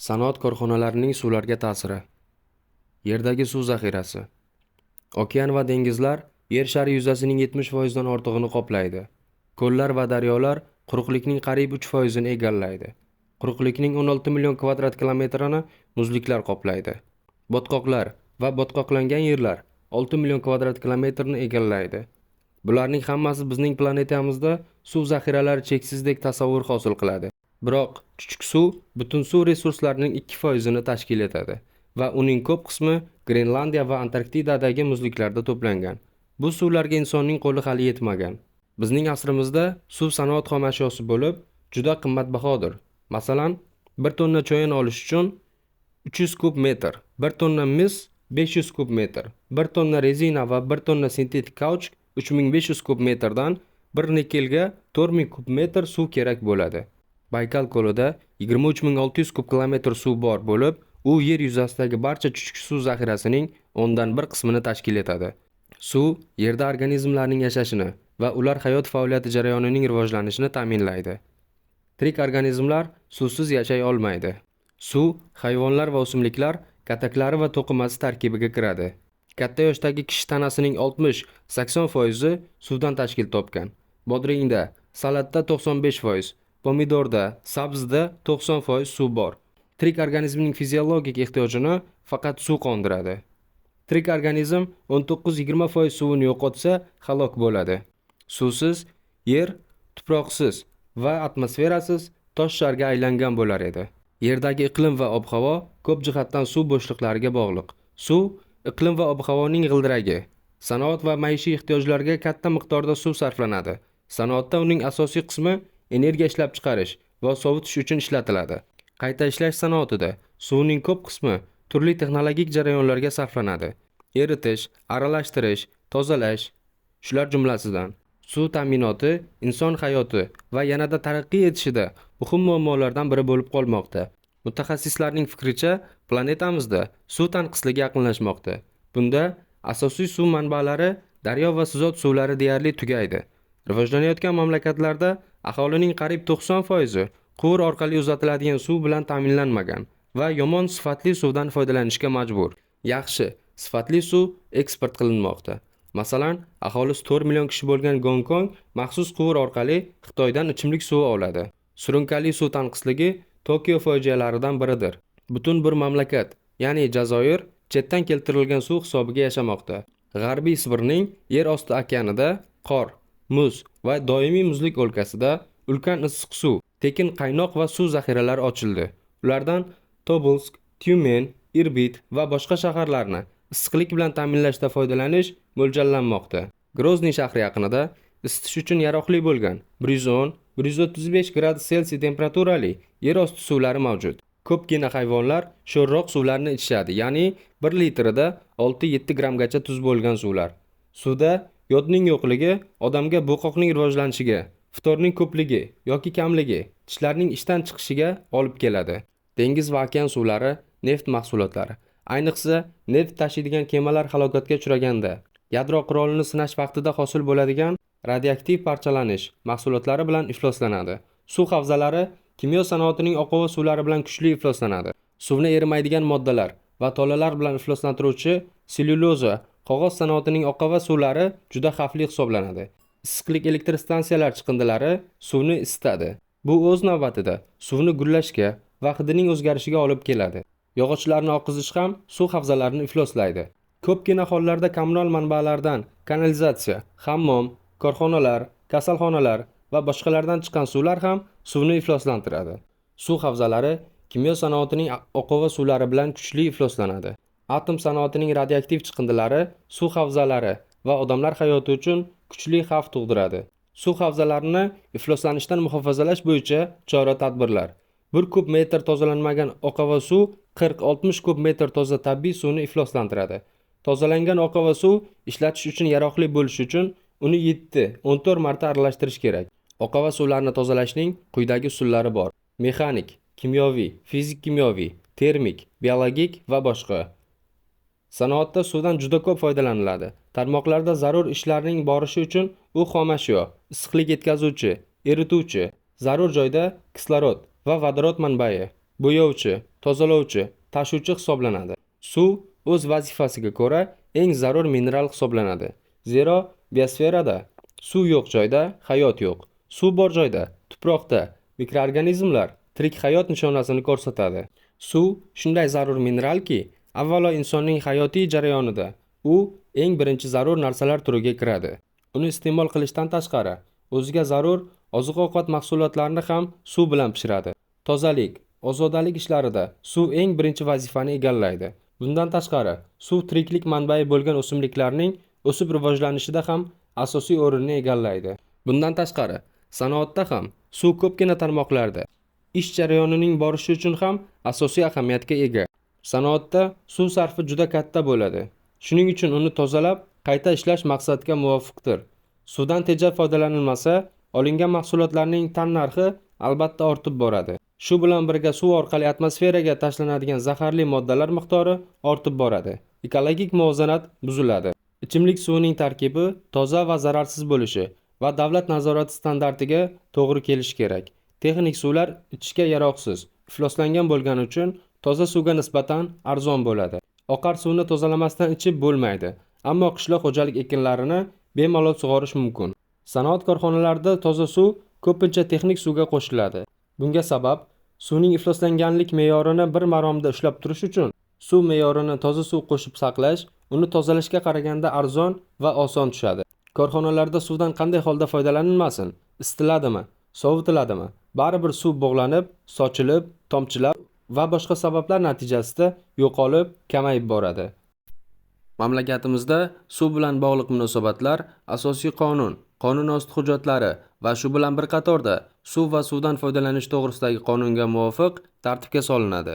Sanoat korxonalarining suvlarga ta'siri. Yerdagi suv zaxirasi. Okean va dengizlar Yer shari yuzasining 70% dan ortig'ini qoplaydi. Ko'llar va daryolar quruqlikning qariyb 3%ni egallaydi. Quruqlikning 16 million kvadrat kilometrini muzliklar qoplaydi. Botqoqlar va botqoqlangan yerlar 6 million kvadrat kilometrni egallaydi. Bularning hammasi bizning planetamizda suv zaxiralari cheksizdek tasavvur hosil qiladi. Biroq chuchuk suv butun suv resurslarining 2%ni tashkil etadi va uning ko'p qismi Grenlandiya va Antarktidadagi muzliklarda to'plangan. Bu suvlarga insonning qo'li hali yetmagan. Bizning asrimizda suv sanoat xom ashyosi bo'lib, juda qimmatbahodir. Masalan, 1 tonna cho'yan olish uchun 300 kub metr, 1 tonna mis 500 kub metr, 1 tonna rezina va 1 tonna sintetik kauchuk 3500 kub metrdan, bir nikelga 4000 kub metr suv kerak bo'ladi. Baykal ko'lida 23600 kub kilometr suv bor bo'lib, u yer yuzasidagi barcha chuchuk suv zaxirasining 1/10 qismini tashkil etadi. Suv yerda organizmlarning yashashini va ular hayot faoliyati jarayonining rivojlanishini ta'minlaydi. Tirik organizmlar suvsiz yashay olmaydi. Suv hayvonlar va o'simliklar kataklari va to'qimasi tarkibiga kiradi. Katta yoshdagi kishi tanasining 60-80% suvdan tashkil topgan. Bodringda, salatda 95%, pomidorda, sabzida 90% suv bor. Tirik organizmning fiziologik ehtiyojini faqat suv qondiradi. Tirik organizm 19-20% suvini yo'qotsa halok bo'ladi. Suvsiz yer tuproqsiz va atmosferasiz tosh sharga aylangan bo'lar edi. Yerdagi iqlim va ob-havo ko'p jihatdan suv bo'shliqlariga bog'liq. Suv iqlim va ob-havoning g'ildiragi. Sanoat va maishiy ehtiyojlarga katta miqdorda suv sarflanadi. Sanoatda uning asosiy qismi energiya ishlab chiqarish va sovutish uchun ishlatiladi. Qayta ishlash sanoatida suvning ko'p qismi turli texnologik jarayonlarga sarflanadi. Eritish, aralashtirish, tozalash shular jumlasidan. Suv ta'minoti inson hayoti va yanada taraqqiy etishida muhim muammolardan biri bo'lib qolmoqda. Mutaxassislarning fikricha, planetamizda suv tanqisligi yaqinlashmoqda. Bunda asosiy suv manbalari daryo va sizot suvlari deyarli tugaydi. Rivojlanayotgan mamlakatlarda aholining qariyb 90% quvur orqali uzatiladigan suv bilan ta'minlanmagan va yomon sifatli suvdan foydalanishga majbur. Yaxshi, sifatli suv eksport qilinmoqda. Masalan, aholisi 4 million kishi bo'lgan Gonkong maxsus quvur orqali Xitoydan ichimlik suvi oladi. Surunkali suv tanqisligi Tokio fojialaridan biridir. Butun bir mamlakat, ya'ni Jazoir chetdan keltirilgan suv hisobiga yashamoqda. G'arbiy Sibirning yer osti okeanida qor, muz va doimiy muzlik o'lkasida ulkan issiq suv, tekin qaynoq va suv zaxiralari ochildi. Ulardan Tobolsk, Tyumen, Irbit va boshqa shaharlarni issiqlik bilan ta'minlashda foydalanish mo'ljallanmoqda. Grozniy shahri yaqinida isitish uchun yaroqli bo'lgan 110-135 gradus Selsiy temperaturali yer osti suvlari mavjud. Ko'pgina hayvonlar sho'rroq suvlarni ichishadi, ya'ni 1 litrida 6-7 grammgacha tuz bo'lgan suvlar. Suvda yodning yo'qligi odamga bo'qoqning rivojlanishiga, ftorning ko'pligi yoki kamligi tishlarning ishdan chiqishiga olib keladi. Dengiz va okean suvlari neft mahsulotlari, ayniqsa neft tashiydigan kemalar halokatga uchraganda, yadro qurolini sinash vaqtida hosil bo'ladigan radioaktiv parchalanish mahsulotlari bilan ifloslanadi. Suv havzalari kimyo sanoatining oqova suvlari bilan kuchli ifloslanadi. Suvni erimaydigan moddalar va tolalar bilan ifloslantiruvchi sellyuloza qog'oz sanoatining oqova suvlari juda xavfli hisoblanadi. Issiqlik elektr stansiyalar chiqindilari suvni isitadi. Bu o'z navbatida suvni gullashga va hidining o'zgarishiga olib keladi. Yog'ochlarni oqizish ham suv havzalarini ifloslaydi. Ko'pgina hollarda kommunal manbalardan kanalizatsiya, hammom, korxonalar, kasalxonalar va boshqalardan chiqqan suvlar ham suvni ifloslantiradi. Suv havzalari kimyo sanoatining oqova suvlari bilan kuchli ifloslanadi. Atom sanoatining radioaktiv chiqindilari suv havzalari va odamlar hayoti uchun kuchli xavf tug'diradi. Suv havzalarini ifloslanishdan muhofazalash bo'yicha chora-tadbirlar. 1 kub metr tozalanmagan oqova suv 40-60 kub metr toza tabiiy suvni ifloslantiradi. Tozalangan oqova suv ishlatish uchun yaroqli bo'lishi uchun uni 7-14 marta aralashtirish kerak. Oqova suvlarni tozalashning quyidagi usullari bor: mexanik, kimyoviy, fizik-kimyoviy, termik, biologik va boshqa. Sanoatda suvdan juda ko'p foydalaniladi. Tarmoqlarda zarur ishlarning borishi uchun u xomashyo, issiqlik yetkazuvchi, erituvchi, zarur joyda kislorod va vodorod manbai, bo'yovchi, tozalovchi, tashuvchi hisoblanadi. Suv o'z vazifasiga ko'ra eng zarur mineral hisoblanadi. Zero biosferada suv yo'q joyda hayot yo'q. Suv bor joyda tuproqda mikroorganizmlar tirik hayot nishonasini ko'rsatadi. Suv shunday zarur mineralki, avvalo insonning hayotiy jarayonida u eng birinchi zarur narsalar turiga kiradi. Uni iste'mol qilishdan tashqari, o'ziga zarur oziq-ovqat mahsulotlarini ham suv bilan pishiradi. Tozalik, ozodalik ishlarida suv eng birinchi vazifani egallaydi. Bundan tashqari, suv tiriklik manbai bo'lgan o'simliklarning o'sib rivojlanishida ham asosiy o'rinni egallaydi. Bundan tashqari, sanoatda ham suv ko'pgina tarmoqlarda ish jarayonining borishi uchun ham asosiy ahamiyatga ega. Sanoatda suv sarfi juda katta bo'ladi. Shuning uchun uni tozalab, qayta ishlash maqsadga muvofiqdir. Suvdan tejab foydalanilmasa, olingan mahsulotlarning tannarxi albatta ortib boradi. Shu bilan birga suv orqali atmosferaga tashlanadigan zaharli moddalar miqdori ortib boradi. Ekologik muvozanat buziladi. Ichimlik suvining tarkibi toza va zararsiz bo'lishi va davlat nazorati standartiga to'g'ri kelishi kerak. Texnik suvlar ichishga yaroqsiz, ifloslangan bo'lgani uchun toza suvga nisbatan arzon bo'ladi. Oqar suvni tozalamasdan ichib bo'lmaydi, ammo qishloq xo'jalik ekinlarini bemalol sug'orish mumkin. Sanoat korxonalarida toza suv ko'pincha texnik suvga qo'shiladi. Bunga sabab suvning ifloslanganlik me'yorini bir maromda ushlab turish uchun suv me'yorini toza suv qo'shib saqlash, uni tozalashga qaraganda arzon va oson tushadi. Korxonalarda suvdan qanday holda foydalanilmasin, isitiladimi, sovutiladimi, baribir suv bug'lanib, sochilib, tomchilab va boshqa sabablar natijasida yo'qolib, kamayib boradi. Mamlakatimizda suv bilan bog'liq munosabatlar asosiy qonun, qonunosti hujjatlari va shu bilan bir qatorda suv va suvdan foydalanish to'g'risidagi qonunga muvofiq tartibga solinadi.